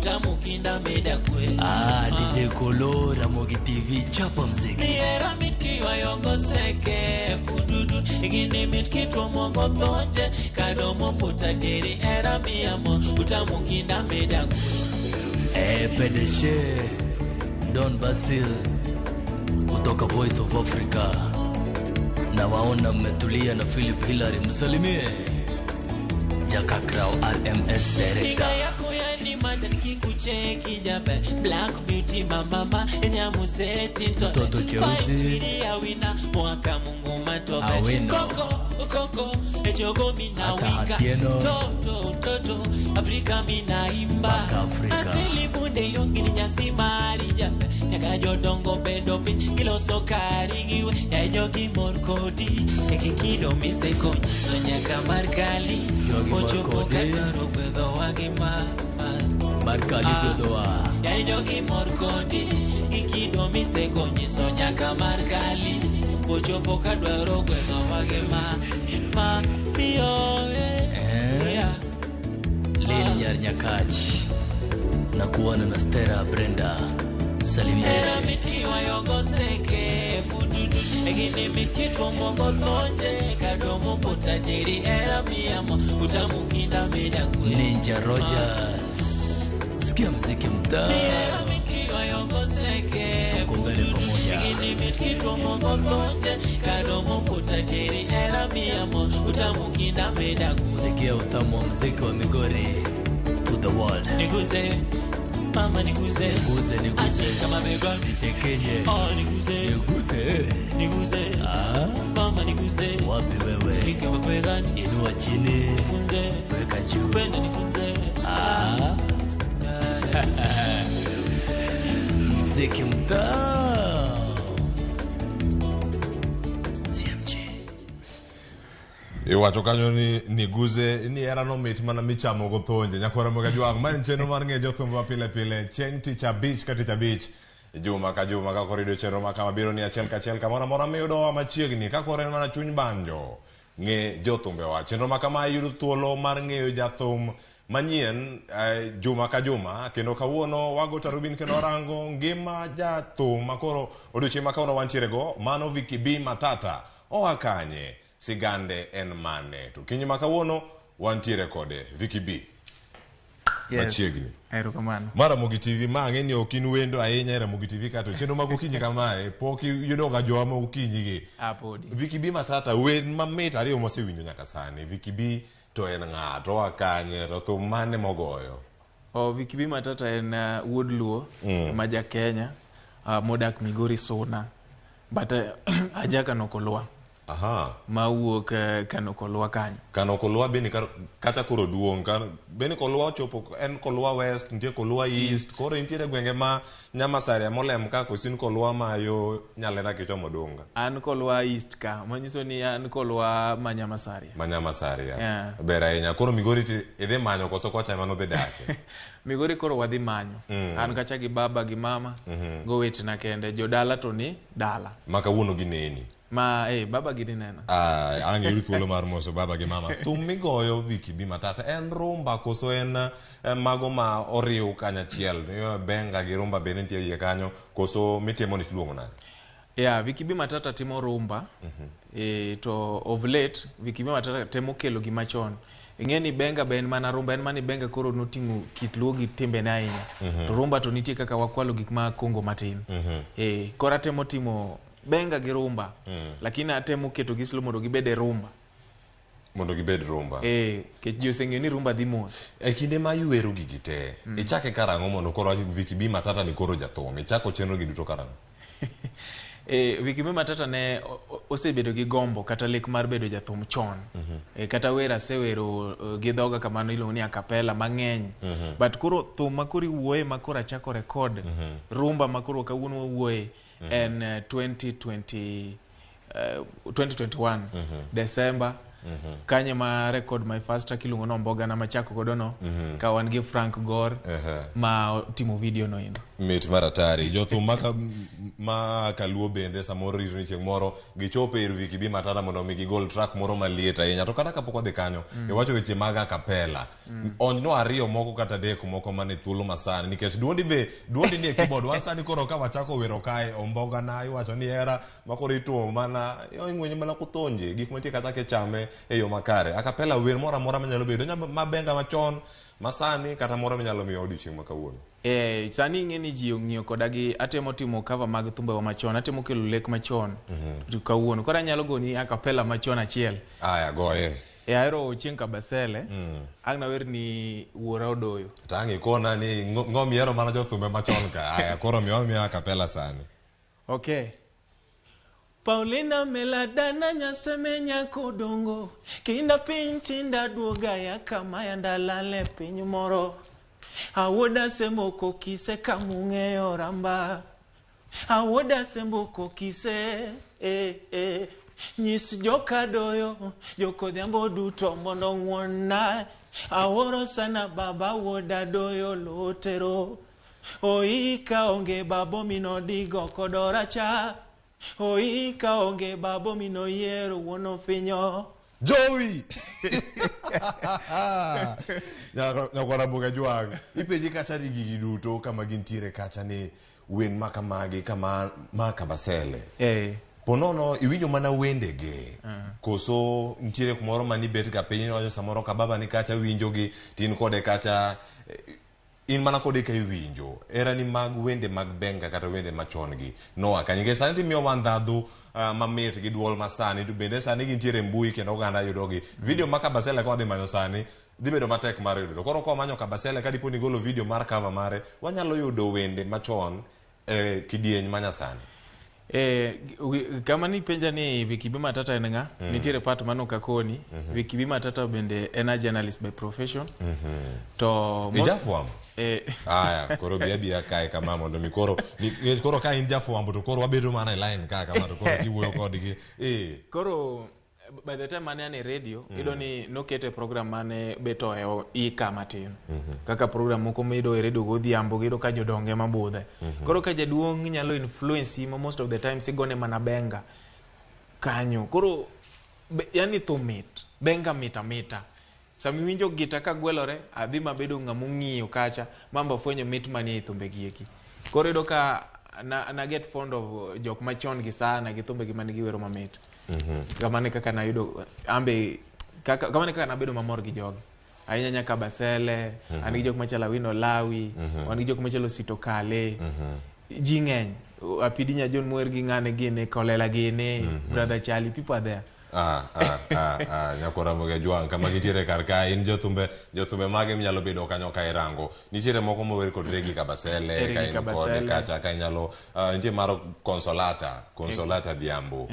Utamu kinda meda kwe. Ah, DJ Kolo, Ramogi TV, chapa mziki. Niera mit kiywayogo seke fududu igini mit kitwomogo thonje kadomo potaderi era miamo utamu kinda meda kwe. Eh, PDG Don Basil kutoka Voice of Africa. Na waona mmetulia na Philip Hillary, msalimie Jaka Crow RMS Niga Director. yako yani mata nikikucheki jabe Black beauty mamama nyamuseti ntobe Mtoto cheusi. Fine sweetie awina mwaka Mungu matobe Awino. Koko koko ejogo mina Hata wika Atieno. Toto toto Afrika mina imba Mpaka Afrika. Asili bunde yogini nyasi mari jabe Nyaka jodongo bedo piny giloso kari giwe Ya jogi mor kodi Ekikido miseko nyiso nyaka mar kali Jogi mor Ochopo kodi. kadwaro gwedhowa gi mama Barkali Godoa. Yae jogi mor kodi gi kido miseko nyiso nyaka mar kali Ochopo kadwaro gwedhowa gi mama Miyo eh, Eh. yeah. Lin Nyar Nyakach na kuona na Stera Brenda, salimie. Era mitkiwayogo seke fududu egini mitkitwomogo thonje kadomo potaderi era miamo utamu kinda meda kwe. Ninja Rogers, sikia mziki mtaa. Era mitkiwayogo seke Tuko mbele pamoja. egini mitkitwomogo thonje kadomo potaderi era miamo utamu kinda meda kwe. Sikia utamu wa mziki wa Migori to the world. Niguze mama niguze Niguze, niguze. Ache kama bega Nitekenye. oh niguze Niguze. niguze Ah, mama niguze wapi wewe? Fika mabegani Inua chini, nifunze weka juu. Penda nifunze Ah. Mziki mtaa. CMG. Iwacho kanyo ni niguze ni hera no mit mana michamo go thonje nyakwara moga jwang' ma en chenro mar ng'e jothumbe ma pile pile chieng' tich abich ka tich abich juma ka juma ka koro iyudo chenro ma kama biro ni achiel kachiel kamoro amora miyudowa machiegni ka koro en mana chuny banjo ng'e jothumbewa chenro ma kama yudo thuolo mar ng'eyo jathum manyien juma ka juma kendo kawuono wago tarubin kendo warango ngima jathum makoro odiochieng' ma kawuono wantiere go mano Vicky B Matata oa kanye sigande en mane to kinyi ma kawuono wantiere kode Vicky B Yes. Machiegni. Erokamano. Mar Ramogi TV ma ang'e ni ok in wendo ahinya e Ramogi TV kato chenro mag okinyi kamae pok iyudo ga jowa ma okinyi gi Ah, podi. Vicky B Matata wer mamit ariyo mwasewinjo nyaka sani Vicky B to en ng'a to oa kanye to thum mane mogoyo Oh, Vicky B Matata en wuod Luo ma ja Kenya modak Migori Suna but aja Kanokolwa aha mawuok Kanokolwa kanyo. Kano Kolwa bende kata koro duong' bende Kolwa ochopo en Kolwa West nitie Kolwa East koro nitiere gwenge ma Nyamasaria molem ka kosin Kolwa ma yo Nyalenda kichomo Dunga. An Kolwa East ka manyiso ni an Kolwa ma Nyamasaria. Ma Nyamasaria. Yeah. Ber ahinya koro Migori ti idhi manyo koso kocha ema nodhi dake. Migori koro wadhi manyo. An kacha gi baba gi mama gowetena kende jodala to ni dala. Ma kawuono gineni. Ma baba gi dhi neno. Ah, ang' iyud thuolo mar moso baba gi mama. Thum migoyo Vicky B Matata en rumba koso en mago ma oriw kanyachiel. Benga gi rumba bende nitie iye kanyo koso mitimo ni tiluongo nade? Yeah, Vicky B Matata timo rumba. To of late Vicky B Matata temo kelo gima chon. Ing'e ni benga be en mana rumba, en mana ni benga koro noting'o kit Luo gi timbene ahinya. To rumba to nitie kaka wakwalo gik ma Kongo matin. Koro atemo timo benga gi rumba. Lakini atemo keto gi slow mondo gibed e rumba. Mondo gibed rumba. Kech ji oseng'eyo ni rumba dhi mos. E kinde ma iwero gigi te, ichake karang'o mondo koro Vicky B Matata ni koro jathum? Ichako chenro gi duto karang'o? Vicky B Matata ne osebedo gi gombo kata lek mar bedo jathum chon. Kata wer asewero gi dhoga kamano iluongo ni a cappella mang'eny. But koro thum ma koro iwuoye ma koro achako record, rumba ma koro kawuono wawuoye en 2021 December. Kanye ma record my first track iluongo ni Omboga na machako godo no, ka wan gi Frank Gor ma timo video no endo. Mit mar atari. Jothum ma kaluo bende samoro rito ni chieng' moro gichopo ir Vicky B Matata mondo mi gigol track moro maliet ahinya. To kata kapok wadhi kanyo, iwacho weche mag a cappella. Onjno ariyo moko kata adek moko mane thuolo masani nikech duondi be duondi nie keyboard wan sani koro ka wachako wero kae omboga na iwacho ni hera ma koro ituomo mana ing'wenyo mana kuthonje gik mantie kata kichame e yo makare. Acapella wer moro amora manyalo bedo ma benga machon masani kata moro minyalo miyo odiochieng' ma kawuono. Sani ing'e ni ji ong'iyo koda gi atemo timo cover mag thumbewa machon, atemo kelo lek machon to kawuono. Koro anyalo goni acapella machon achiel. Aya goye. Ahero Chieng' Kabasele, ang' nawer ni Wuora Odoyo. To ang' ikona ni ng'o mihero mana jothumbe machon ka. Aya koro miwa miya acapella sani. Okay. Paulina Meladana nyasemenya kodongo kinda piny tinda duoga ya kama yandalale piny moro awuoda semoko kise kamung'eyo ramba awuoda semboko kise nyis jokadoyo jokodhiambo duto mondo ng'wonna awuoro sana baba wuoda doyo lotero oika onge babo minodigo kodoracha oika onge babo minoyiero wuon ofinyo Jowi! Nyakwara Ramogi Ajwang', ipenji kacha ni gigi duto kama gintiere kacha ni wen ma kamagi kama ma Kabasele. Ponono iwinjo mana wendege koso nitiere kumoro manibet ga piny iwacho samoro ka baba ni kacha winjogi to in kode kacha in mana kode ka iwinjo era ni mag wende mag benga kata wende machon gi noa kanye nikech sani timiyowa ndhadhu mamit gi duol masani to bende sani gintiere e mbui kendo oganda yudogi video ma Kabasele ka wadhi manyo sani dhi bedo matek mar yudo to koro ka wamanyo Kabasele ka dipo ni igolo video mar cover mare wanyalo yudo wende machon e kidieny manyasani. Kama nipenja ni Vicky B Matata en ng'a, nitiere part mano kakoni. Vicky B Matata bende en a journalist by profession. To Ijafwambo? Aya, koro bi abira kae kama mondo mi koro nikech koro ka in jafwambo to koro wabedo mana e line ka kama to koro kiwuoyo kodgi. Koro by the time mane an e radio, iyudo ni nokete program mane beto e ika matin. Kaka program moko miyudo e radio godhiambo, iyudo ka jodongo ema budhe. Koro ka jaduong' nyalo influence ma most of the times igone mana benga kanyo. Koro yani thum mit, benga mit amita. Sama iwinjo gita ka gwelore, adhi mabedo ng'ama ong'iyo kacha, mamba fwenyo mit manie thumbe gi eki. Koro iyudo ka na get fond of jok machon gi sana gi thumbe gi mane giwero mamit. Kamano e kaka nayudo ambe kaka kamano e kaka nabedo mamor gi jogi. Ahinya nyaka Basele, an gi jok machalo Awino Lawi, wan gi jok machalo Sito Kale. Ji ng'eny. Apidi Nyajon mower gi ng'ane gini, Kolela gini, Brother Charlie, people are there. Nyakwar Ramogi Ajwang' kama gintiere kar ka in jothumbe jothumbe mage minyalo bedo kanyo ka irango nitiere moko mower kod Regi Kabasele ka in kode kacha ka inyalo nitie mar Consolata Dhiambo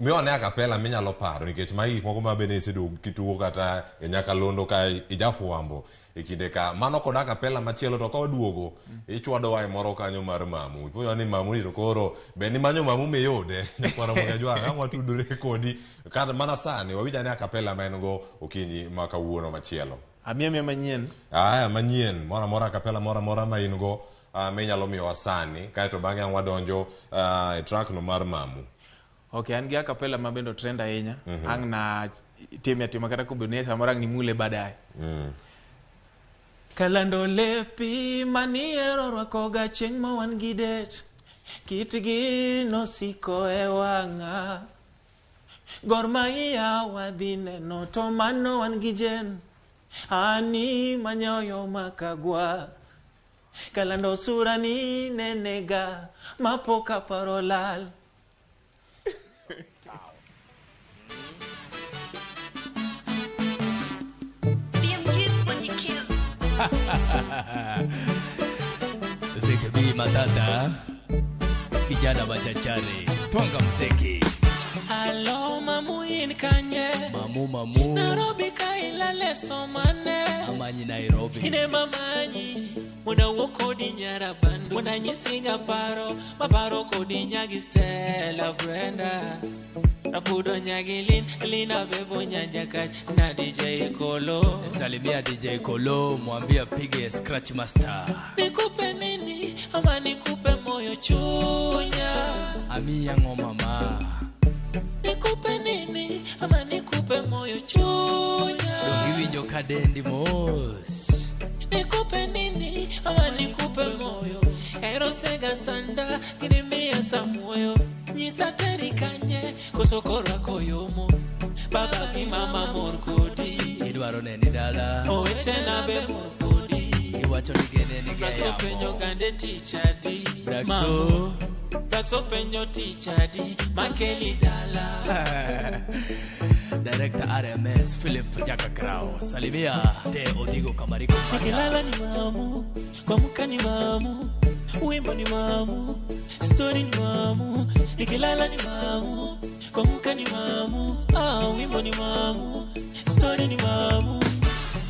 miwane acapella minyalo paro nikech magi gik moko ma bende iseduogo kitugo kata e nyakalondo ka ijafwambo e kinde ka mano kod acapella machielo to ka waduogo ichwadowa e moro kanyo mar mamu ipuonjowa ni mamu ni to koro be nimanyo mamu miyude Nyakwar Ramogi Ajwang' ang' watudore kodi kata mana sani wawinj ane acapella ma en go okinyi ma kawuono machielo. Amiya miya manyien. Aya manyien moro amora acapella moro amora ma in go minyalo miyowa sani kaeto bang'e ang' wadonjo e track no mar mamu. Okay, an gi acapella ma bende trend ahinya. Ang' na time atima kata kobedo ni samoro ang' nimule baadaye. Kalando lepi maniero rwakoga chieng' ma wan gi det kitgi nosiko e wang'a Gor Mahia wadhi neno to mano wan gi jen ani manyoyo makagwa Kalando sura ni nenega mapok aparo lal. Vicky B Matata, kijana machachari, twanga mziki. Alo mamu in kanye? Mamu mamu. Nairobi ka ilale somane. Amanyi Nairobi. Ine mamanyi, mwana wuok kodi nyara bandu. Mwana nyisi paro, maparo kodi nyagi Stella Brenda. Rapudo nyagi Lin, Lina bebo nyanja kach na DJ Kolo. Salimia DJ Kolo, mwambie apige Scratch Master. Nikupe nini ama nikupe moyo chunya? Ami yango mama. Nikupe nini ama nikupe moyo chunya? Awinjo ka dendi mos. Nikupe nini ama nikupe moyo erosega sanda ginimiya samuoyo nyisa teri kanye koso korwako yomo baba gi mama mor kodi Idwaro neni dala. owetena be mor kodi Iwacho ni gene ni Braxo penjo geyamo. gande tich adi Braxo. Braxo penjo tich adi makeli dala Director RMS Philip Jakakrao. Salimia de Odigo Kamariko. Mata. Nikilala ni mamu, kuamka ni mamu, wimbo ni mamu, story ni mamu. Nikilala ni mamu, kuamka ni mamu, ah, wimbo ni mamu, story ni mamu.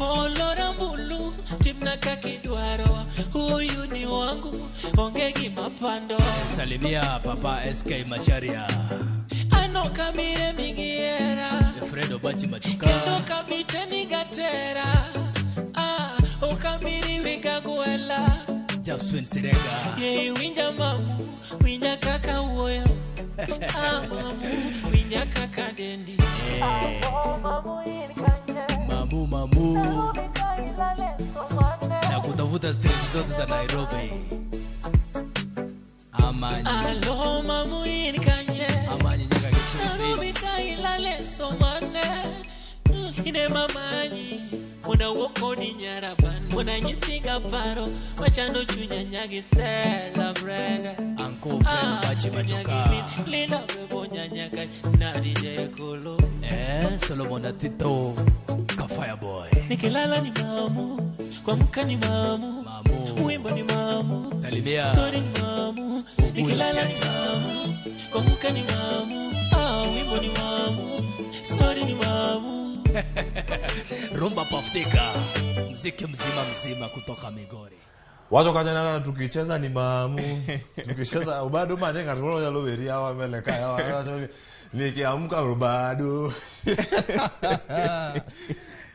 Olora mbulu, timna kakidwaro, huyu ni wangu, onge gima pando. Salimia Papa SK Macharia. Ano kamire migiera. Fredo Bachi Machuka. Kendo kamite nigatera ah, okamiri wigagwela Jaswin Sirega. Yei winja mamu, winja kaka wuoyo ah, mamu, winja kaka dendi Eh, mamu mamu. Na kutafuta streets zote za Nairobi. Amanyi. Alo mamu in kanye Amanyi nyaka Kisumu. Nairobi ka ilale somane ine mamanyi Muna wuok kodi nyaraban Muna nyisiga paro Machando chunya nyagi Stella Brenda Uncle Fredo Bachi Machuka. Linda bebo nyanyaka na DJ Kolo Eh, Solomon Atito. Ka Fireboy. Nikilala ni mamu, kuamka ni mamu, Mamu. wimbo ni mamu, Salimia. story ni mamu, Ubuyu nikilala ni Chacha. mamu, kuamka ni mamu, ah, wimbo ni mamu, story ni mamu. Rumba Paftika. Mziki mzima mzima kutoka Migori. Wacho kacha nana tukicheza ni mamu. Tukicheza bado manye ng'ato moro nyalo weri yawa mbele ka yawa wacho ni, nikiamka bado.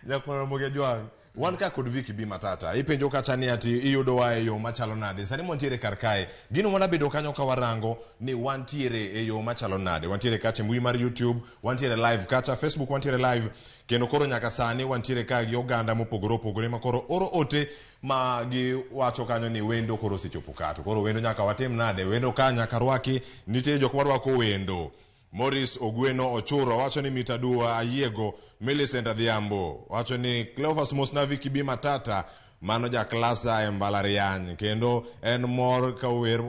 Nyakwar Ramogi Ajwang', wan ka kod Vicky B Matata. Ipenjo kacha ni ati iyudowa e yo machalo nade. Sani mwantiere kar kae. Gino mwanabedo kanyo ka warango ni wantiere e yo machalo nade. Wantiere kacha e mbui mar YouTube, wantiere live kacha Facebook, wantiere live. Kendo koro nyaka sani wantiere ka gi oganda mopogore opogore ma koro oro ote ma giwacho kanyo ni wendo koro osechopo ka. To koro wendo nyaka watim nade? Wendo ka nyaka rwaki. Nitie jok marwako wendo. Morris Ogweno Ochuro wacho ni mitadua ayiego. Millicent Adhiambo wacho ni Cleophas Mosna Vicky B Matata mano jaklasa e mbalariany kendo en mor ka ower,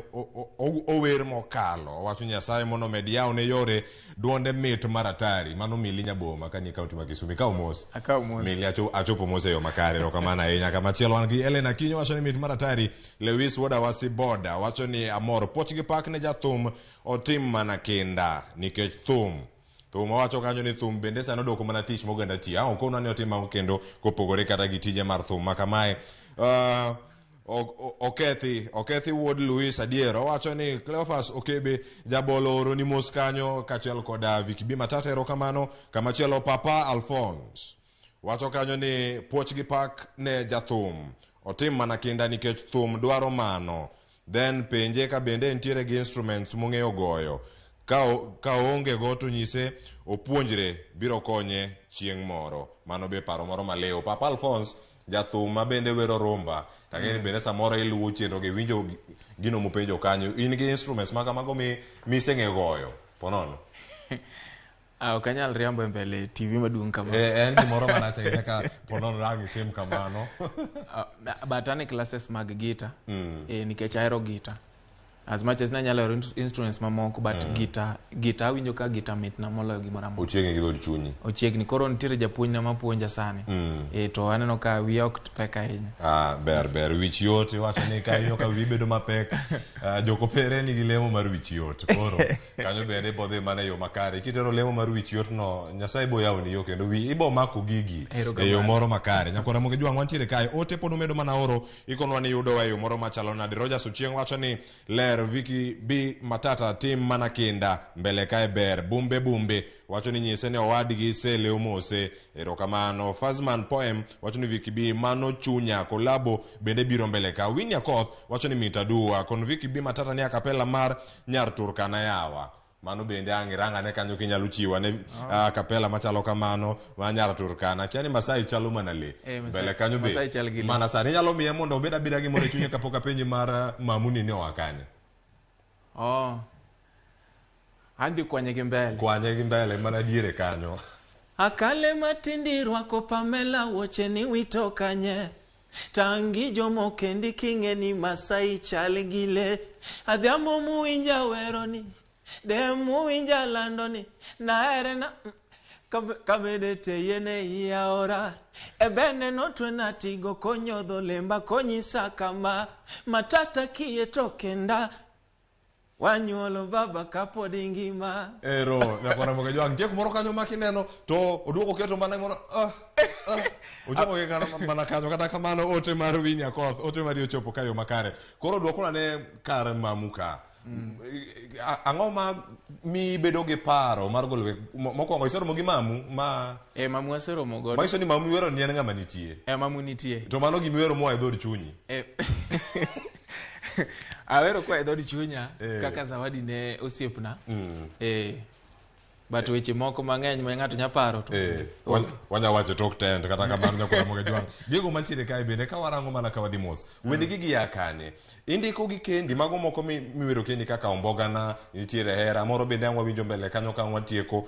ower mokalo wacho Nyasaye mondo omed yawne yore duonde mit mar atari mano Mili Nyaboma kanie kaunti ma Kisumu ikaw mos Akaw mos. Mili achopo mos e yo makare erokamano ahinya kamachielo wan gi Ellen Akinyi wacho ni mit mar atari Lewis Wuoda Wasi Boda wacho ni amor puoch gi pak ne jathum otim mana kinda nikech thum thum owacho kanyo ni thum bende sani odoko mana tich moganda tiyo ang' okonwa ni otim ang'o kendo kopogore kata gi tije mar thum ma kamae okethi wuod Louis Adier owacho ni Cleophas Okebe jabolo oro ni mos kanyo kaachiel koda Vicky B Matata erokamano kamachielo Papa Alphonse wacho kanyo ni puoch gi pak ne jathum otim mana kinda nikech thum dwaro mano then penje ka bende nitiere gi instruments mong'eyo goyo ka oonge go to nyise opuonjre biro konye chieng' moro mano be paro moro maliw Papa Alphonse jathum ma bende wero rumba tang'e ni bende samoro iluwo chenro gi winjo gino mopenjo kanyo in gi instruments ma kamago miseng'e goyo ponono Ah, ok anyal riambo e mbele TV maduong' kama. En gimoro marach ahinya ka ponono ang' itim kamano But an e classes mag gita nikech ahero gita as much as nanyalo hero instruments mamoko but gita awinjo ka gita mitna moloyo gimoro amora ochiegni gi dhood chunyi ochiegni koro nitiere japuonjna mapuonja sani to aneno ka wiya ok pek ahinya Ah, ber ber wich yot iwacho ni ka inyo ka wiyi bedo mapek jokopere nigi lemo mar wich yot koro kanyo bende ibo dhi mana e yo makare kitero lemo mar wich yot no Nyasaye bo yawoni yo kendo wi ibo mako gigi e yo moro makare nyakwara Ramogi Jwang' wantiere kae ote pod umedo mana oro ikonwa ni yudowa e yo moro machalo nade Rogers Ochieng' wacho ni ler Vicky B Matata tim mana kinda mbele kae ber bumbe bumbe wacho ni nyise ni owadgi Sele omose erokamano Fazman Poem wacho ni Vicky B mano chunya kolabo bende biro mbele ka Winnie Akoth wacho ni mitadua kon Vicky B Matata ni akapela mar nyar Turkana yawa Mano bende ang' irang ane kanyo kinyalo chiwo ane kapela machalo kamano ma nyar Turkana. Akia ni Masai chalo mana le. Mbele kanyo be. Masai chal gi le. Mana sani inyalo miye mondo obed abeda gimoro e chunye kapok apenji mar mamuni ni oa kanye. Oh. Adhi kwanye gi mbele. Kwanye gi mbele mana diere kanyo. Akale matindi rwako Pamela wuoche ni wito kanye. Tangi jomo kendi king'e ni Masai chal gi le. Adhiambo muwinja weroni, de muwinja landoni, nahere na kamede teyene iaora. Ebene notwena tigo konyodho lemba konyisa kama matata kiye to kenda wanyuolo baba kapod ingima. Ero, nyakwara moga jwang'. Nitie kumoro kanyo ma kineno to oduogo keto mana moro ochopo gi kata mana kanyo kata kamano ote mar Winnie Akoth, ote mari ochopo ka yo makare. Koro duokona ne kar mamu ka. Ang'o ma mi bedo gi paro mar golo mokwongo iseromo gi mamu ma Mamu aseromo godo. Manyiso ni mamu miwero ni en ng'ama nitie. Mamu nitie. To mano gima iwero moa e dhood chunyi. Awero koa e dhood chunya kaka zawadi ne osiepna. But weche moko mang'eny ma ng'ato nyalo paro to wanya wacho tok tent kata kamano nyakwara moga jwang'. Gigo mantiere kae bende ka warango mana ka wadhi mos. Wendegi gia kanye? Indiko gi kendi mago moko miwero kendi kaka ombogana, nitiere hera moro bende ang' wawinjo mbele kanyo ka watieko.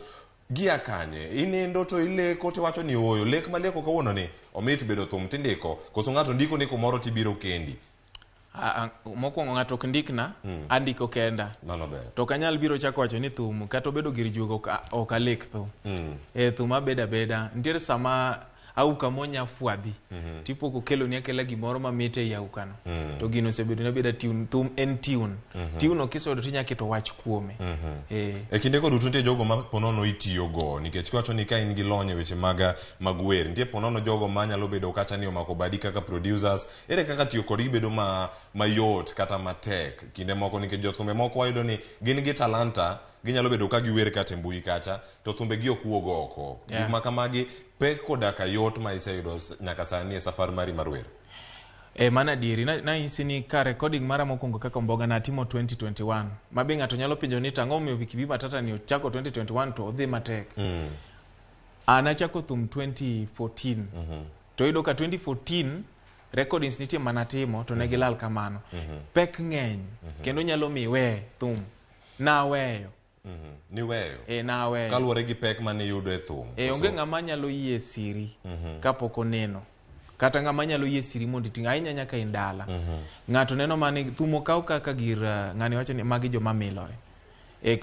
Gia kanye? Inindo to ileko tiwacho ni ooyo. Lek maleko kawuono ni omit bedo thum tindiko. Koso ng'ato ndiko ni kumoro tibiro kendi. Mokwongo ng'ato ok ndikna, andiko kenda. Mano ber. To ok anyal biro chako wacho ni thum kata obedo gir juogo ok alek thum. Thum abedo abeda. Nitiere sama auka monya fwadhi. Tipo kokeloni akela gimoro mamit ei aukano. To gino osebedo na beda tune. Thum en tune. Tune ok iseyudo tinya keto wach kuome. E kindego duto nitie jogo ma ponono itiyogo nikech kiwacho ni ka in gi lony e weche mag wer nitie ponono jogo manyalo bedo kacha ni omako badi kaka producers. Ere kaka tiyo kodgi bedo mayot kata matek kinde moko nikech jothumbe moko wayudo ni gin gi talanta ginyalo bedo ka giwer kata e mbui kacha to thumbe gi ok wuog oko. Gik ma kamagi pek koda ka yot ma iseyudo nyaka sani e safar mari mar wer. Mano adieri. Nanyisi ni ka recording mara mokwongo kaka Omboga natimo 2021. Ma be ng'ato nyalo penjo ni tang'o omiyo Vicky B Matata ni ochako 2021 to odhi matek. An achako thum 2014. To iyudo ka 2014 recordings nitie manatimo to ne gilal kamano. Pek ng'eny kendo nyalo mi iwe thum. Naweyo. Niweyo? Naweyo. Kaluwore gi pek mane iyudo e thum. Onge ng'ama nyalo yie siri kapok oneno. Kata ng'ama nyalo yie siri mondo iting' ahinya nyaka in dala. Ng'ato neno mane thum okaw kaka gir ng'ani wacho ni magi joma milore.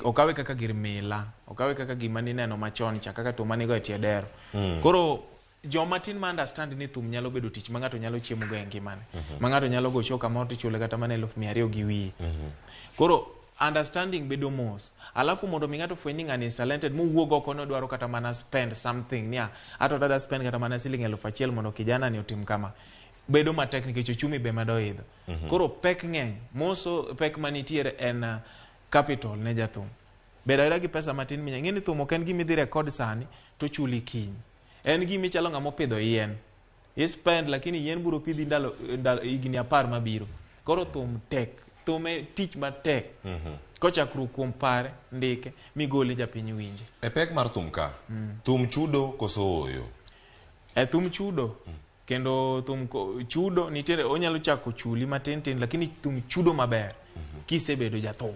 Okawe kaka gir mila, okawe kaka gima nineno machon cha kaka thum manigo e tie dero. Koro joma tin ma understand ni thum nyalo bedo tich ma ng'ato nyalo chiemo go e ngimane. Ma ng'ato nyalo go show kamoro tichule kata mana 200,000 gi wiye. Koro understanding bedo mos. Alafu mondo mi ng'ato fweny ni ng'ani is talented mowuog oko nodwaro kata mana spend something niya ato dada spend kata mana siling 1,000 mondo kijana ni otim kama. Bedo matek nikech ochumi be medo idho. Koro pek ng'eny. Moso pek manitiere en capital ne jathum. Bedo abeda gi pesa matin minya. Ing'e ni thum ok en gima idhi record sani to chuli kiny. En gima ichalo ng'ama opidho yien. I spend lakini yien biro pidhi ndalo higni 10 mabiro. Koro thum tek. Thum e tich matek. Kochakruok kuom pare, ndike, migole japiny winje. E pek mar thum ka, thum chudo koso ooyo? E thum chudo. Kendo thum chudo nitiere onyalo chako chuli matin tin lakini thum chudo maber kisebedo jathum.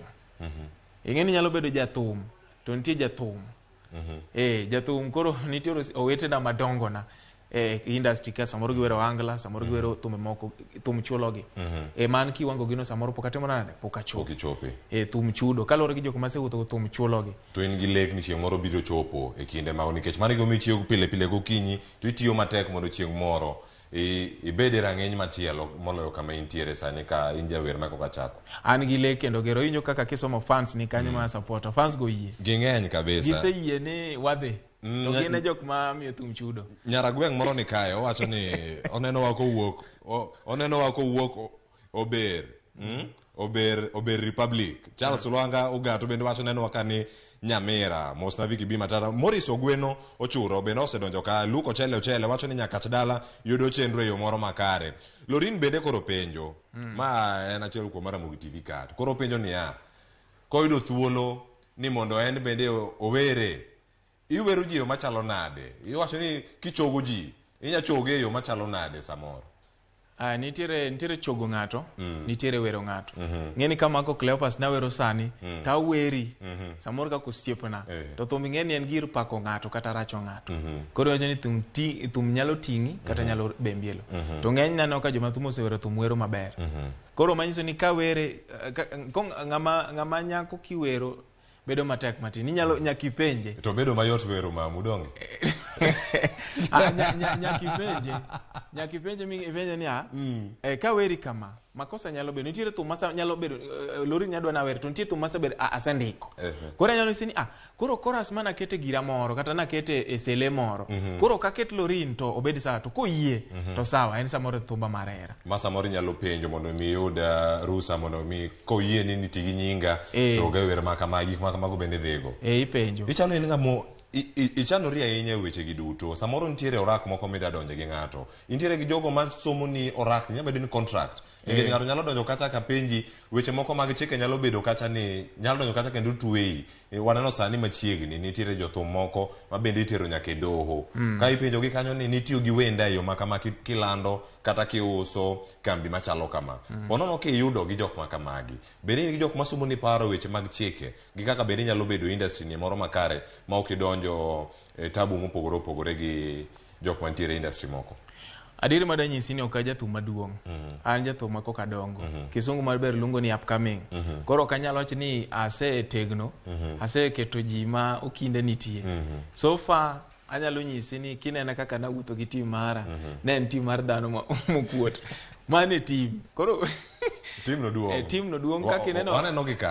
Ing'e ni nyalo bedo jathum to nitie jathum. Jathum koro nitiere owetena madongona industry ka samoro giwero angla, samoro giwero thumbe moko, thum chulogi. Man kiwango gino samoro pok atimo nade, pok achopo. Pok ichope. Thum chudo kaluwore gi jok masewuotho go thum chulogi. To in gi lek ni chieng' moro biro chopo e kinde mago nikech mano gimomiyo ichiewo pile pile gokinyi to itiyo matek mondo chieng' moro ibed e rang'iny machielo moloyo kama intiere sani ka in jawer ma koka chako. An gi lek kendo gero iwinjo kaka kisomo fans ni kanyo ma supporter fans go yie. Ging'eny kabisa. Giseyie ni wadhi. To gin e jok ma miyo thum chudo. Nyaragweng' moro ni kae owacho ni oneno wa kowuok oneno wa kowuok Ober. Ober Republic. Charles Lwanga Ogato bende wacho neno wa ka ni Nyamira. Mosna Vicky B Matata. Morris Ogweno Ochuro bende osedonjo ka. Luke Ochele wacho ni Nyakach dala yudo chenro e yo moro makare. Lorin bende koro penjo. Ma en achiel kuom Ramogi TV kat. Koro penjo niya, koyudo thuolo ni mondo en bende owere. Iwero ji e yo machalo nade? Iwacho ni kichogo ji, inya choge e yo machalo nade samoro? Ah, nitiere chogo ng'ato, nitiere wero ng'ato. Ng'eni ka Marco Cleopas nawero sani, taweri samoro kaka osiepna. To thum ing'e ni en gir pako ng'ato kata racho ng'ato. Koro iwacho ni thum, thum nyalo ting'i kata nyalo bembielo. To ng'eny naneno ka joma thum osewero thum wero maber. Koro manyiso ni ka were ng'ama nyako kiwero bedo matek matin. Inyalo nyaka ipenje. To bedo mayot wero mamu donge? Ah, nyaka ipenje. Nyaka ipenje mi ipenje niya, ka weri kama, makosa nyalo bedo. Nitiere thum masa nyalo bedo, Lori nyadwa na wer, to nitie thum masebedo asendiko. Koro anyalo nyisi ni, koro chorus mana kete gira moro, kata nakete e sele moro. Koro kaket Lorin to obed sawa, to koyie, to sawa, en samoro thumba mar hera. Ma samoro inyalo penjo mondo mi iyud rusa mondo mi koyie ni niti gi nyinga, to ga wer ma kama, gik ma kamago bende dhigo. Ipenjo. Ichano in ng'amo ichanori ahinya e weche gi duto. Samoro nitiere orak moko mida donje gi ng'ato. Intiere gi jogo ma somo ni orak, nyalo bedo ni contract. Nikech ng'ato nyalo donjo kacha ka penji, weche moko mag chike nyalo bedo kacha ni, nyalo donjo kacha kendo tweyi. Waneno sani machiegni, nitiere jothum moko ma bende itero nyaka e doho. Ka ipenjo gi kanyo ni nitiyo gi wenda e yo ma kama kilando kata kiuso kambi machalo kama. Ponono kiyudo gi jok ma kamagi. Bende in gi jok masomo ni paro weche mag chike, gi kaka bende inyalo bedo industry ni moro makare ma ok idonjo e tabu mopogore opogore gi jok mantiere e industry moko. Adieri madwa nyisi ni ok a jathum maduong'. An jathum ma koka dongo. Kisungu maber luongo ni upcoming. Koro ok anyal wacho ni asetegno, aseketo ji ma okinde nitie. So far anyalo nyisi ni kinena kaka nawuotho gi team mara, ne en team mar dhano mokuot. Mano e team. Koro Team no duong'. Team no duong' kaka ineno. Waneno gi ka.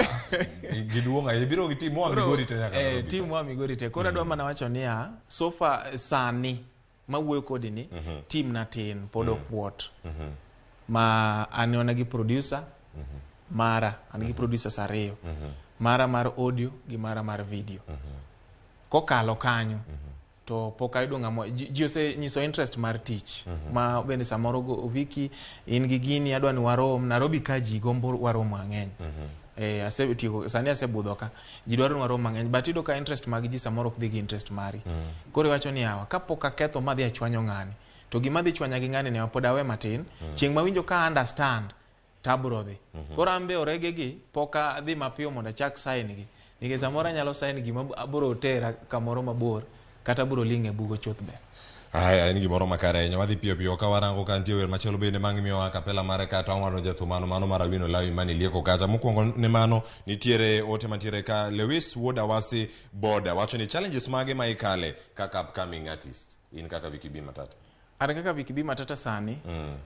Giduong' ahinya. Ibiro gi team moa Migori te nyaka Nairobi. Team moa Migori te. Koro adwa mana wacho niya, so far sani mawuoyo kodi ni, team na tin, pod okuot. Ma an mana gi producer mara, an gi producers ariyo. Mara mar audio gi mara mar video. Kokalo kanyo, to pok ayudo ng'ama ji osenyiso interest mar tich. Ma bende samoro go Viki in gi gini adwa ni warom Nairobi ka ji gombo warom mang'eny. Asetieko sani asebudho ka. Ji dwaro ni warom mang'eny but iyudo ka interest mag ji samoro ok dhi gi interest mari. Koro iwacho ni yawa kapok aketho madhi achwanyo ng'ani to gima dhi chwanya gi ng'ani ne pod awe matin. Chieng' mawinjo ka understand tabro dhi. Koro an be orege gi pok adhi mapiyo mondo achak sign gi. Nikech samoro anyalo sign gima abiro tera kamoro mabor kata abiro ling' e bugo chuth be. Aya, en gimoro makare ahinya. Wadhi piyo piyo ka warango ka nitie wer machielo bende mang' miyowa kapela mare kata wang'ado jathum mano mar Awino Lawi mani lieko kacha. Mokwongo ne mano nitiere ote mantiere ka Lewis Wuod Awasi Boda wacho ni challenges mage ma ikale kaka upcoming artist in kaka Vicky B Matata. An kaka Vicky B Matata sani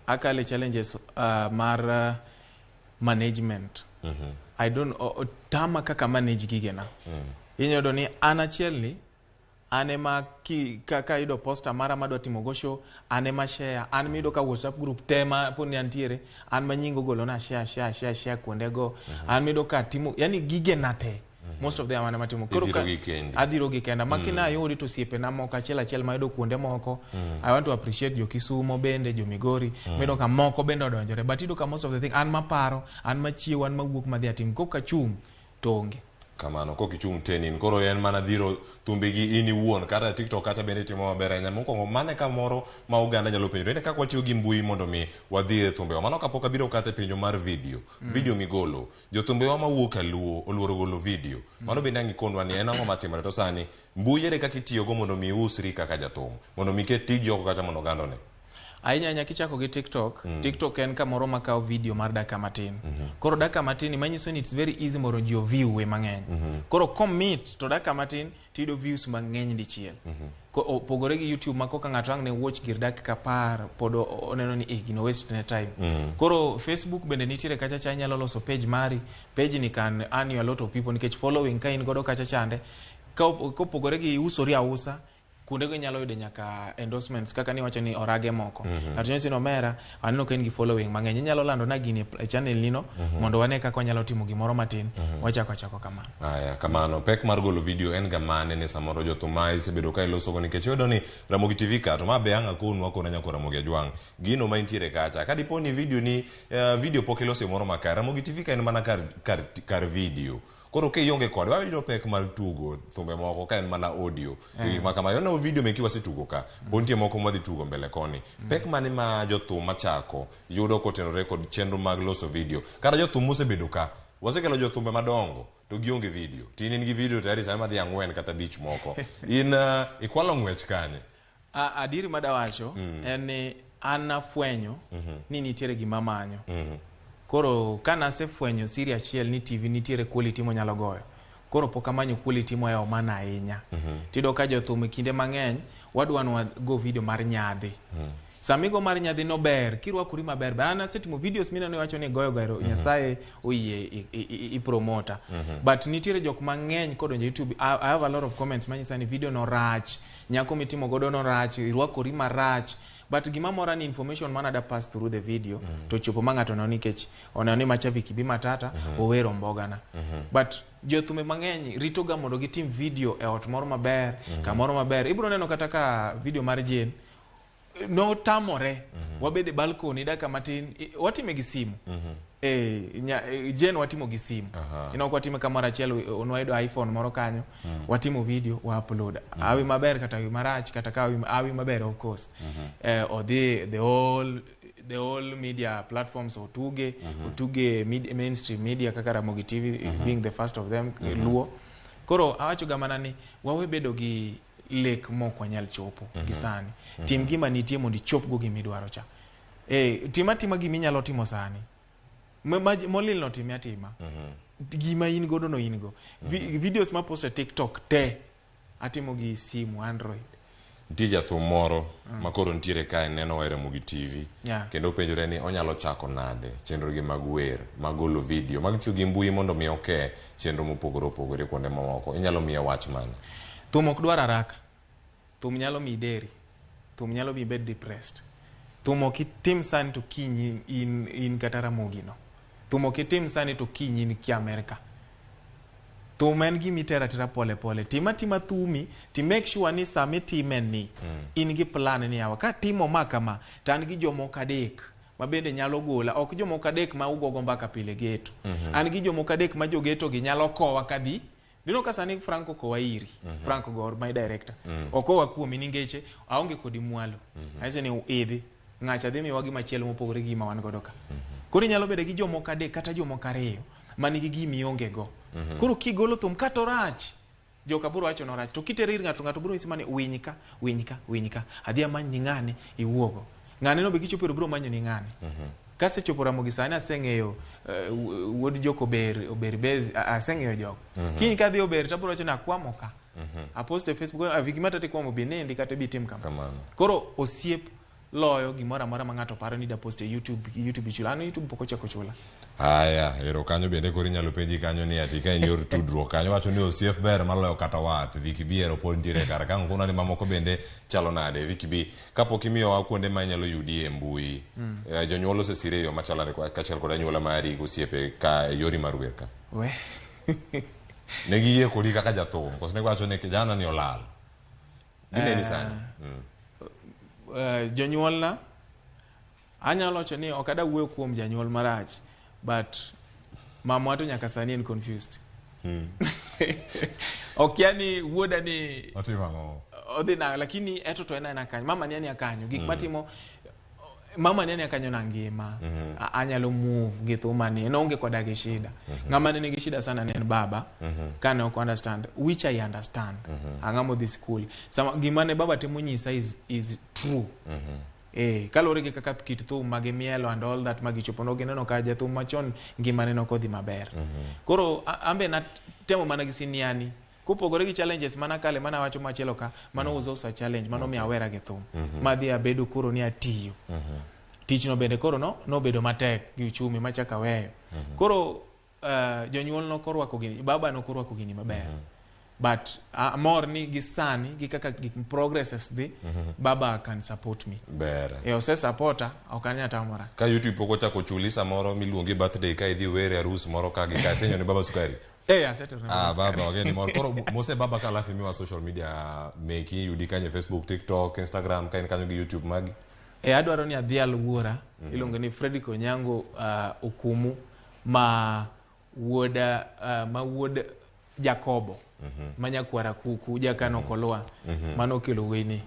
akale challenges mar management. I don't tama kaka manage gigena. Inyalo yudo ni an achiel ni an ema ka ayudo poster mara madwa timo go show, an ema share, an miyudo ka WhatsApp group te ma poni antiere, an ma nying ogolona share, share, share, share kuondego, an miyudo ka timo, yani gigena te. Most of them an ema timo. Koro Idhiro gi kendi. Adhiro gi kenda. Ma kina ayudi to osiepena moko achiel achiel mayudo kuonde moko. I want to appreciate jo Kisumo bende, jo Migori. Miyudo ka moko bende odonjore. But iyudo ka most of the thing, an maparo, an machiewo, an mawuok madhi atim. Kok achung', to onge. Kamano, kok ichung' tenin. Koro en mana dhiro thumbegi in iwuon, kata e TikTok kata bende itimo maber ahinya. Mokwongo, mano e kamoro ma oganda nyalo penjore. Ere kaka watiyo gi mbui mondo mi wadhir e thumbewa? Mano kapok abiro kata e penjo mar video. Video migolo. Jothumbewa mawuok e Luo oluoro golo video. Mano bende ang' ikonwa ni en ang'o matimore. To sani, mbui ere kaka itiyogo mondo mi iusri kaka jathum? Mondo mi iket tiji oko kata mondo oganda one? Ahinya ahinya kichako gi TikTok, TikTok en kamoro makawo video mar dakika matin. Koro dakika matin ni manyiso ni it's very easy mondo ji oview mang'eny. Koro commit to dakika matin tiyudo views mang'eny dichiel. Opogore gi YouTube ma koka ng'ato ang' ne watch gir dakika 10 pod oneno ni gino waste ne time. Koro Facebook bende nitiere kacha cha inyalo loso page mari. Page ni can earn you a lot of people nikech following ka in godo kacha chande. Kopogore gi usori ausa, kuondego inyalo yudo nyaka endorsements kaka niwacho ni orage moko. Ng'ato nyisi ni omera, aneno ka in gi following mang'eny. Inyalo lando na gini e channel ni no, mondo wane kaka wanyalo timo gimoro matin. Wachako achako kamano. Aya, kamano. Pek mar golo video en ga mane ne samoro jothum ma isebedo ka ilosogo nikech iyudo ni Ramogi TV ka to ma be ang' akonu akona nyaka Ramogi Ajwang'. Gino ma intiere kacha. Ka dipo ni video ni video pok iloso e moro makare, Ramogi TV ka en mana kar video. Koro ka ionge kode, wayudo pek mar tugo thumbe moko ka en mana audio. Gik ma kamago. Ineno video meki wasetugo ka. Pod nitie moko mwadhi tugo mbele koni. Pek mane ma jothum machako yudo kotenore kod chenro mag loso video? Kata jothum mosebedo ka. Wasekelo jothumbe madongo to gionge video. To in in gi video tayari sani madhi 4 kata 5 moko. In ikwalo ng'wech kanye? Adieri madawacho en ni an nafwenyo ni nitiere gima manyo. Koro kanasefwenyo siri achiel ni TV nitiere quality monyalo goyo. Koro pok amanyo quality mohewo mana ahinya. Tiyudo ka jothum e kinde mang'eny wadwa ni wago video mar nyadhi. Sama igo mar nyadhi no ber, kirwakori maber. But an asetimo videos mineno iwacho ni goyo gero Nyasaye oyie i promota. But nitiere jok mang'eny kodonjo YouTube. I have a lot of comments manyisa ni video no rach, nyako mitimo godo no rach, irwakori marach. But gima mora ni information mana da pass through the video to chopo ma ng'ato neno nikech oneno ni macha Vicky B Matata owero mbogana. But jothumbe mang'eny rito ga mondo gitim video e ot moro maber, kamoro maber. Ibiro neno kata ka video mar Jane notamore wabede balcony dakika matin watime gi simu. Jane watimo gi simu. Ino ok watime kamoro achiel, nwayudo iPhone moro kanyo, watimo video, wa upload. Awi maber kata awi marach, kata ka awi maber of course. Odhi the whole media platforms otuge, otuge mainstream media kaka Ramogi TV being the first of them, Luo. Koro awacho ga mana ni wawe bedo gi lek mok wanyal chopo gi sani. Tim gima nitie mondo ichopgo gima idwaro cha. Tim atima gima inyalo timo sani. Molil no time atima. Gima in godo no in go. Videos ma post e TikTok te atimo gi simu Android. Nitie jathum moro ma koro nitiere kae neno e Ramogi TV. Kendo penjore ni onyalo chako nade chenro gi mag wer, mag golo video, mag tiyo gi mbui mondo mi oke chenro mopogore opogore kuonde mamoko. Inyalo miye wach mane? Thum ok dwar haraka. Thum nyalo miyi deri. Thum nyalo miyi ibed depressed. Thum ok itim sani to kiny in kata Ramogi no. Thum ok itim sani to kiny in kia Amerika. Thum en gima itero atera pole pole. Tim atima thumi, to make sure ni sama itime ni, in gi plan ni yawa. Ka timo ma kama, to an gi jomoko 3 ma bende nyalo gola. Ok jomoko 3 ma ugogo mbaka pile geto. An gi jomoko 3 ma jogeto gi nyalo kowa kadhi. Dino ka sani Frank okowa iri. Frank Gor, my director. Okowa kuomi ningeche, aonge kodi mwalo. Aise ni idhi. Ng'acha dhi miwa gimachielo mopogore gi gima wan godo ka. Koro inyalo bedo gi jomoko 3 kata jomoko 2 manigi gima ionge go. Koro kigolo thum kata orach, joka biro wacho ni orach. To kitere ir ng'ato, ng'ato biro nyisi mana winy ka, winy ka, winy ka. Adhi amany ni ng'ane iwuogo. Ng'ane no be kichopo ire biro manyo ni ng'ane. Kasechopo Ramogi sani aseng'eyo wuod jok Ober Bez, aseng'eyo jok. Kiny kadhi Ober to abiro wacho ni akwamo ka. Apost e Facebook, Vicky Matata ikwamo bi nindi kata bi tim kama. Koro osiep loyo gimoro amora ma ng'ato paro ni da post e YouTube, YouTube ichula. An YouTube pok ochako chula. Aya, ero kanyo bende koro inyalo penji kanyo ni ati ka en yor tudruok kanyo wacho ni osiep ber maloyo kata wat. Vicky B ero pod nitiere kar ka ng'una ni mamoko bende chalo nade. Vicky B, kapok imiyowa kuonde ma inyalo yudi e mbui, jonyuol osesire e yo machalo nade kaachiel kod anyuola mari gi osiepe ka e yori mar wer ka? We. Ne giyie kodi kaka jathum, koso ne giwacho ni kijana ni olal? Gineni sani. Jonyuolna, anyalo wacho ni ok adwa wuoyo kuom janyuol marach, but mamwa to nyaka sani en confused. Okia ni wuoda ni otimo ang'o? Odhi nang'o, lakini eto to en aena kanyo. Mama ni ania kanyo. Gik matimo, mama ni ania kanyo na ngima. Anyalo move gi thuma ni. En onge koda gi shida. Ng'ama ne nigi shida sana ne en baba. Kane ok understand, which I understand. Ang'ama odhi school. Sama gima ne baba temo nyisa is true. Kaluwore gi kaka kit thum ma gimielo and all that ma gichopo, no gineno ka jathum machon ngimane nok odhi maber. Koro ambe natemo mana gi siniani. Kopogore gi challenges mana kale mana wacho machielo ka, mano was also a challenge, mano miyo awera gi thum. Madhi abedo koro ni atiyo. Tichno bende koro nobedo matek gi uchumi machako aweyo. Koro jonyuol nokorwako gini, baba nokorwako gini maber. But amor ni gi sani, gi kaka gik progresses dhi, baba can support me. Ber. Ose supporta, ok anyal tamora. Ka YouTube pok ochako chuli samoro miluongi birthday ka idhi were arus moro ka gi ka, asenyo ne baba sukari. Asetero ne baba Baba, ogeni moro. Koro mose baba ka alafu imiwa social media meki, yudi kanyo e Facebook, TikTok, Instagram, ka in kanyo gi YouTube magi. Adwaro ni adhial wuora, iluongo ni Fredrick Onyango Okumu, ma Wuod ma wuod Jakobo ma nyakwara kuku jakano kolwa mano kelo wuoyi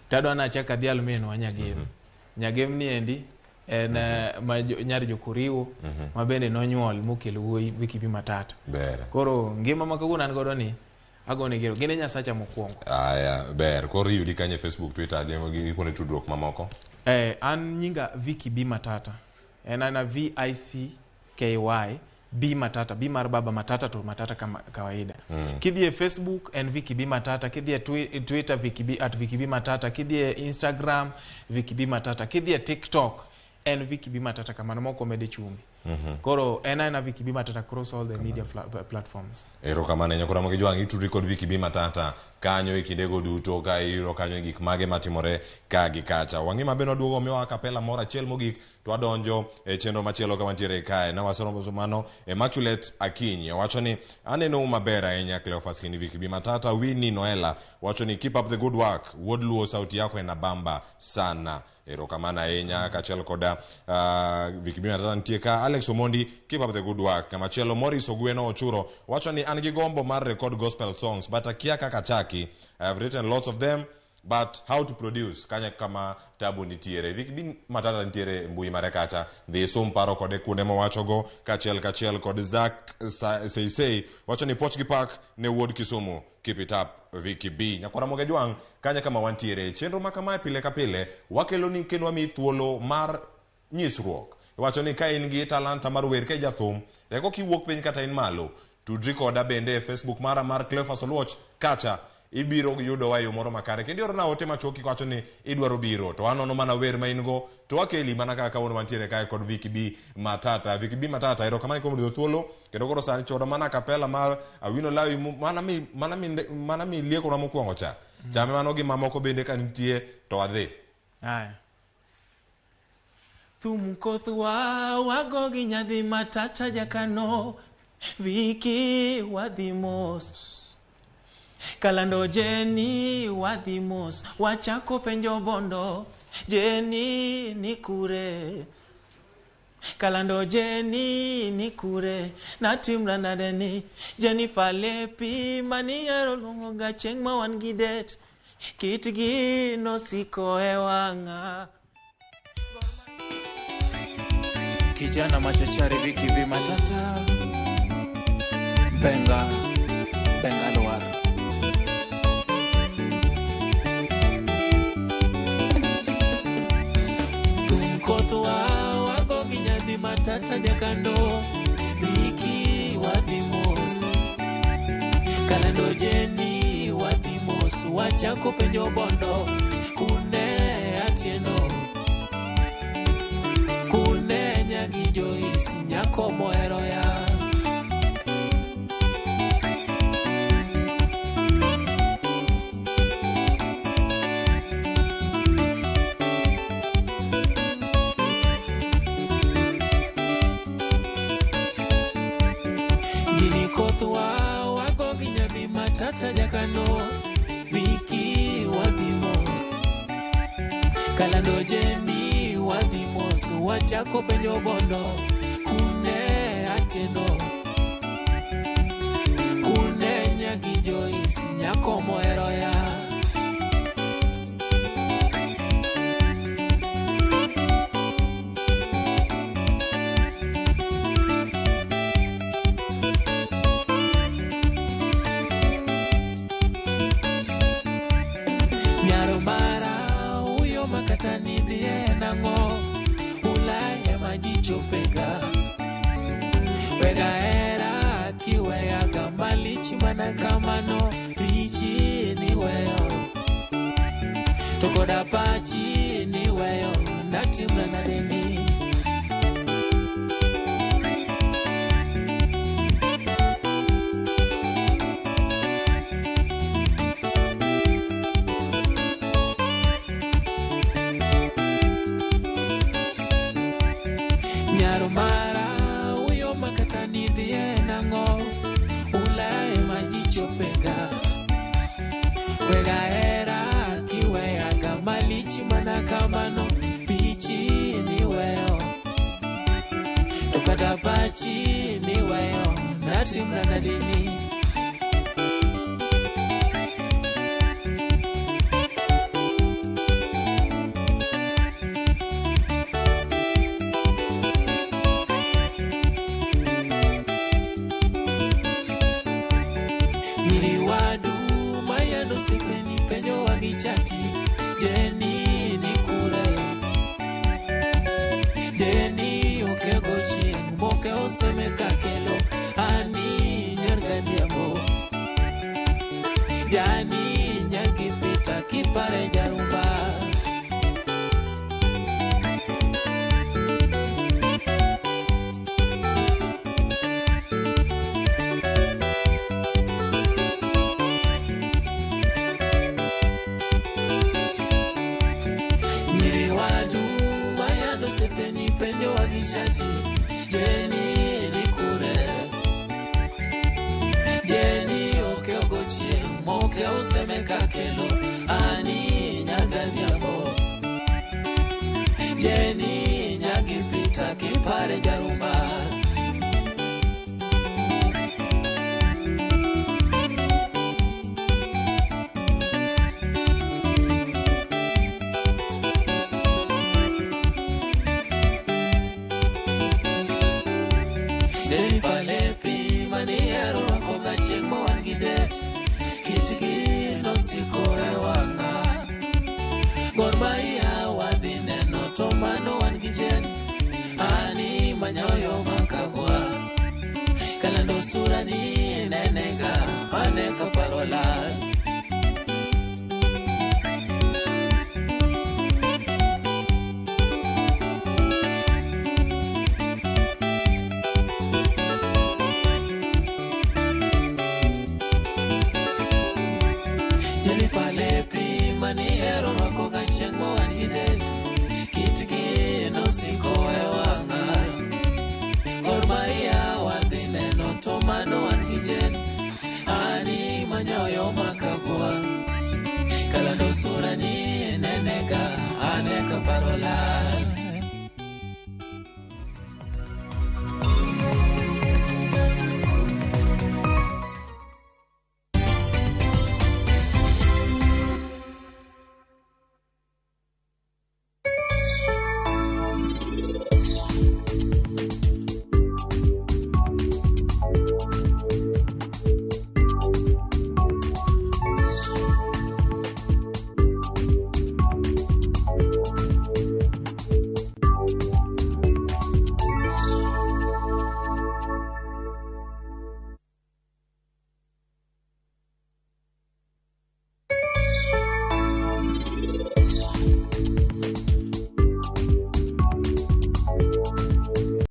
tadwa nachak adhial minwa Nyagem. Nyagem ni endi en ma nyar Jokoriwo ma bende nonyuol mokelo wuoyi Vicky B Matata. Ber. Koro ngima ma kawuono an godo ni agone gero gin e Nyasacha mokwongo. Aya, ber. Koro iyudi kanye Facebook, Twitter, gi kuonde tudruok mamoko? An nyinga Vicky B Matata. En ana Vicky B Matata, B mar baba, Matata to Matata kama kawaida. Kidhi e Facebook en Vicky B Matata, kidhi e Twitter Vicky B at Vicky B Matata, kidhi e Instagram Vicky B Matata, kidhi e TikTok en Vicky B Matata kamano mok omede chumbi. Koro en aena Vicky B Matata across all the media platforms. Erokamano ahinya. Koro Ramogi Jwang', itudri kod Vicky B Matata kanyo e kindego duto ka iyudo kanyo gik mage matimore ka gi kacha. Wang'i mabe nwaduogo miwa acapella moro achiel mogik to wadonjo e chenro machielo ka wantiere kae. Nawasomo mano Immaculate Akinyi owacho ni anenou maber ahinya Cleophas kendo Vicky B Matata. Winnie Noela wacho ni keep up the good work, wuod Luo, sauti yako inabamba sana. Erokamano ahinya kaachiel koda Vicky B Matata nitie ka. Alex Omondi, keep up the good work. Kamachielo Morris Ogweno Ochuro wacho ni an gi gombo mar record gospel songs but akia kaka chaki. I have written lots of them but how to produce kanya kama tabu nitiere. Vicky B Matata nitiere e mbui mare kacha, dhi sum paro kode kuonde mowachogo kaachiel kachiel kod Zak Seisei wacho ni poch gi pak ne wuod Kisumu, keep it up Vicky B. Nyakwara Ramogi Jwang' kanya kama wantiere chenro ma kamae pile ka pile wakelo ni kendo wamiyi thuolo mar nyisruok. Iwacho ni ka in gi talanta mar wer ka ijathum, eko kiwuok piny kata in malo, tudri koda bende e Facebook mara mar Cleophas Oluoch kacha ibiro yudowa e yo moro makare kendo iorona ote machuok kiwacho ni idwaro biro to anono mana wer ma in go to wakeli mana kaka kawuono wantiere kae kod Vicky B Matata. Vicky B Matata, erokamano kuom yudo thuolo kendo koro sani chodo mana acapella mar Awino Lawi mana mi liekonwa mokwongo cha chame mano gi mamoko bende ka nitie to wadhi. Aya. Thum kothwa wago gi nyadhi Matata jakano Vicky wadhi mos Kalando Jeni wadhi mos wachako penjo bondo Jeni ni kure Kalando Jeni ni kure natimra nade ni Jennifer lepi manihero luongo ga chieng' ma wan gi det kitgi nosiko e wang'a. Kijana machachari Vicky B Matata, Benga, Benga Lwar. Thum kothwa wago gi nyadhi Matata jakando Vicky wadhi mos Kalando Jeni wadhi mos wachako penjo bondo kune Atieno kune nyagi Joyce nyako mohero ya. Gini kothwa wago gi nyadhi Matata jakano Vicky wadhi mos Kalando Jeni wadhi mos wachako penjo bondo kune Atieno kune nyagi Joyce nyako mohero ya. Nyaro mara uyo makata nidhie nang'o Ulaya majichopega wega hera kiweyaga malich mana kamano richi niweyo to koda pachi niweyo natimna nadeni. Nyaro mara uyo makata nidhie nang'o Ulaya majichopega wega hera kiweyaga malich mana kamano pichi niweyo To kata pachi niweyo natimra nadini. Nyiri wadu mayando osipeni penjowa gi chati. Jeni ni kure? Jeni okego chieng' moke oseme kakelo. Ani nyar gadiambo. Jani nyar gi Peter kipare jarumba. Nyiri wadu mayando osipeni penjowa gi chati. Jeni ni kure? Jeni oke ogo chieng' moke oseme kakelo. Ani nyagadhiambo. Jeni nyagi Peter kipare jarumba. Deri palepi manihero rwako ga chieng' ma wan gi det. Kitgi nosiko e wang'a. Gor Mahia wadhi neno to mano wan gi jen. Ani manyoyo